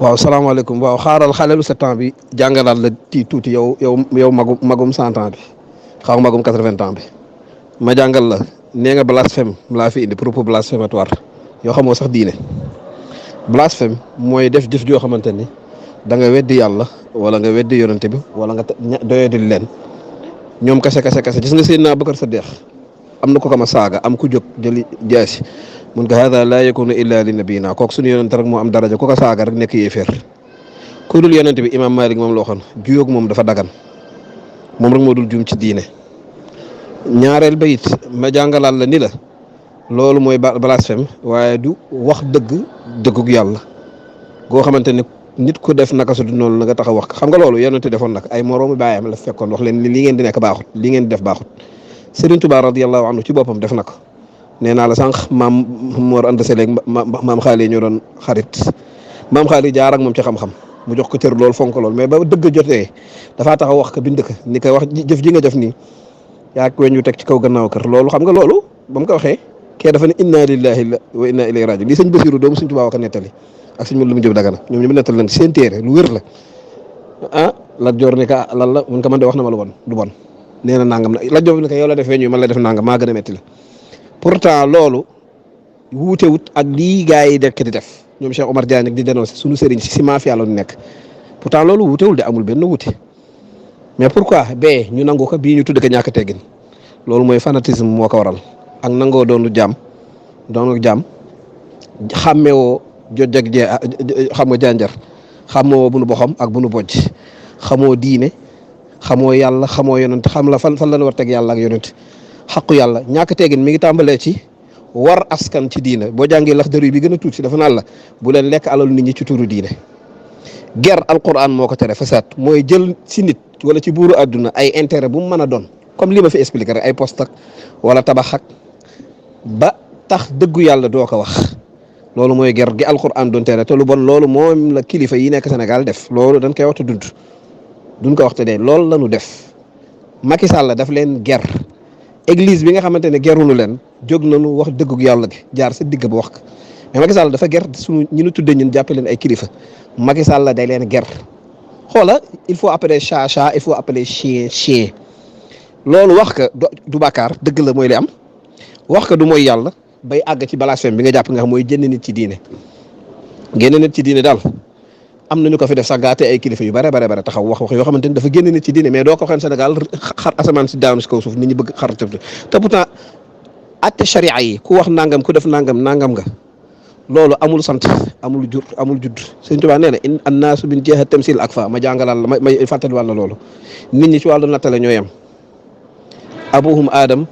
waaw salaamaaleykum waaw xaaral xale lu 7 ans bi jàngalaat la tuuti yow magum 100 ans bi xaw magum 80 ans bi ma jàngal la nee nga blasphème laa fi indi propos blasphématoire yoo xamoo sax diine. blasphème mooy def jëf joo xamante ni da nga weddi yàlla wala nga weddi yonente bi wala nga doyadil leen ñoom kase gis nga Seydina Abubakar Saddiq am na ko ma saaga am ku jóg jëli jaasi mun ko hada laa yakunu illa li nabiyina kooku suñu yonente rek moo am daraja ku ko saaga rek nekk yéeféer ku dul yonente bi imam Malik moom la waxoon juyoog moom dafa dagan moom rek moo dul juum ci diine. ñaareel ba it ma jàngalaat la ni la loolu mooy blasphème waaye du wax dëggug yàlla goo xamante ne nit ku def naka su du noonu la nga tax a wax xam nga loolu yonente defoon nag ay moroomu baayam la fekkoon wax leen li ngeen di nekk baaxut li ngeen di def baaxut. Serigne Touba radiyallahu anhu ci boppam def na ko nee naa la sànq maam Mor Anta Sali ak maam Xaali ñoo doon xarit maam Xaali jaar ak moom ci xam-xam mu jox ko cër lool fonk lool mais ba dëgg jotee dafaa taxaw wax ko bind ko ni ko wax jëf ji nga def nii yaa ko weñ ñu teg ci kaw gannaaw kër loolu xam nga loolu ba mu ko waxee kee dafa ne inna lillahi wa inna ilayhi rajiun lii sëñ Basiru doomu sëñ Touba wa ko nettali ak sëñ lu mu jëb dagana ñoom ñu mu nettali leen seen téere lu wér la Lat Joor ne ka lan la mun ko man de wax na ma lu bon du bon nee na nangam na Lat Joor ne ko yow la defee ñu man la def nangam maa gën a metti la pourtant loolu wuute wut ak lii gars yi dekk di def ñoom Cheikh Omar Diagne di dénoncer suñu sëriñ si mafia la ñu nekk pourtant loolu wuutewul de amul benn wuute mais pourquoi bee ñu nangu ko bii ñu tudd ko ñàkk teggin loolu mooy fanatisme moo ko waral ak nangoo doonu jaam xàmmewoo jojjak jee xam nga janjar xamoo bu nu boxam ak bu nu bojj xamoo diine xamoo yàlla xamoo yonent xam la fan la war teg yàlla ak yonent xaqu yàlla ñàkk teggin mi ngi tàmbalee ci war askan ci diine boo jàngee Laxdari bi gën a tuuti dafa naan la bu leen lekk alalu nit ñi ci turu diine. ger alquran moo ko tere fasaad mooy jël si nit wala ci buuru àdduna ay intérêt bu mu mën a doon comme li ma fi expliqué rek ay poste ak wala tabax ak ba tax dëggu yàlla doo ko wax loolu mooy ger gi alquran doon tere te lu bon loolu moom la kilifa yi nekk Sénégal def loolu dañ koy waxtu duñ ko waxte de loolu la ñu def Macky Sall daf leen ger église bi nga xamante ne gerunu leen jóg nañu wax dëggu yàlla gi jaar sa digg ba wax ko mais Macky Sall dafa ger suñu ñi ñu tuddee ñun jàppe leen ay kilifa Macky Sall day leen ger xoola il faut appeler chat chat il faut appeler chien chien loolu wax ka du bàkkaar dëgg la mooy li am wax ka du mooy yàlla bay àgg ci blasphème bi nga jàpp nga xam mooy génn nit ci diine génn nit ci diine daal am nañu ko fi def sax gaate ay kilifa yu bare taxaw wax yoo xamante ni dafa génn nit ci diine mais doo ko waxee Sénégal xar asamaan si daanu si kaw suuf nit ñi bëgg xar te pourtant atte charia yi ku wax nangam ku def nangam nga loolu amul sant amul judd Sëñ Tuubaa nee na annaasu min jeexa tamsil ak fa ma jàngalal la may fàttali wàll loolu nit ñi ci wàllu nattale ñoo yem abuhum adam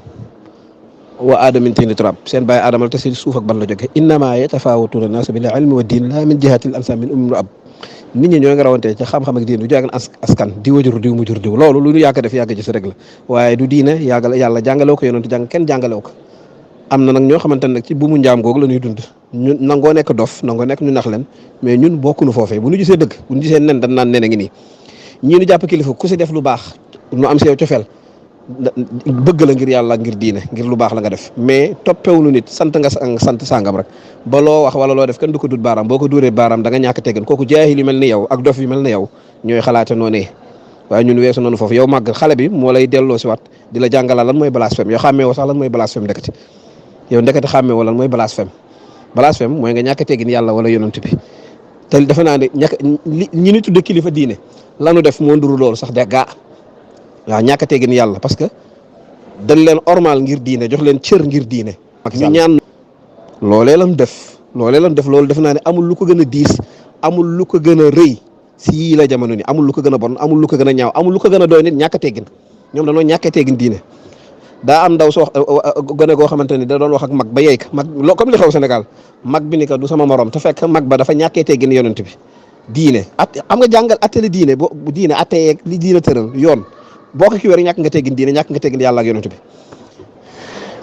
wa aadamin tiini turab seen bàyyi aadamal te si suuf ak ban la jóge innama yatafawatuna naas bil ilmi wa diin la min jihatil ansab min ummi ab nit ñi ñoo ngi rawante ci xam-xam ak diin du jàngal askan diw jur diw mu jur diw loolu lu ñu yàgg def yàgg gis rek la waaye du diine yàlla jàngalew ko yonent kenn jàngalew ko am na nag ñoo xamante ne nag ci bu mu njaam googu la ñuy dund ñun nangoo nekk dof nangoo nekk ñu nax leen mais ñun bokkuñu foofee bu ñu gisee dëgg bu ñu gisee nen dañ naan nen a ngi nii ñii ñu jàpp kilifa ku si def lu baax nu am si yow cofeel bëgg la ngir yàlla ngir diine ngir lu baax la nga def mais toppewuñu nit sant nga sant sàngam rek ba loo wax wala loo def kenn du ko dut baaraam boo ko duuree baaraam da nga ñàkk teggin kooku jaahil yu mel ni yow ak dof yu mel ni yow ñooy xalaate noonu waaye ñun weesu noonu foofu yow màgg xale bi moo lay delloo si waat di la jàngalal lan mooy blasphème yow xàmmee woo sax lan mooy blasphème ndekete yow ndekete xàmmee woo lan mooy blasphème mooy nga ñàkk teggin yàlla wala yonent bi te defe naa ne ñi ni tudde kilifa diine lanu def moo nduru loolu sax de gaa waaw ñàkk a teggin yàlla parce que dañ leen ormal ngir diine jox leen cër ngir diine ak ñu ñaan loolee lam def loolu def naa ne amul lu ko gën a diis amul lu ko gën a rëy si yii la jamono ni amul lu ko gën a bon amul lu ko gën a ñaaw amul lu ko gën a doy nit ñàkk a teggin ñoom dañoo ñàkk a teggin diine daa am ndaw soo gone goo xamante ni da doon wax ak mag ba yeey ka mag comme li xew Sénégal mag bi ni ko du sama morom te fekk mag ba dafa ñàkkee teggin yonent bi diine at xam nga jàngal attali diine bo diine attee li diine tëral yoon boo ko ki wér ñàkk nga teggin diine ñàkk nga teggin yàlla ak yonent bi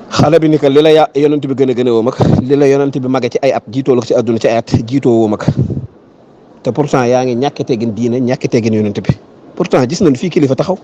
xale bi ni que li la yonent bi gën a woo mag li la yonent bi mage ci ay at jiitoo la ci àdduna ci ay at jiitoo woo mag te pourtant yaa ngi ñàkk teggin diine ñàkk teggin yonent bi pourtant gis nañ fii kilifa taxaw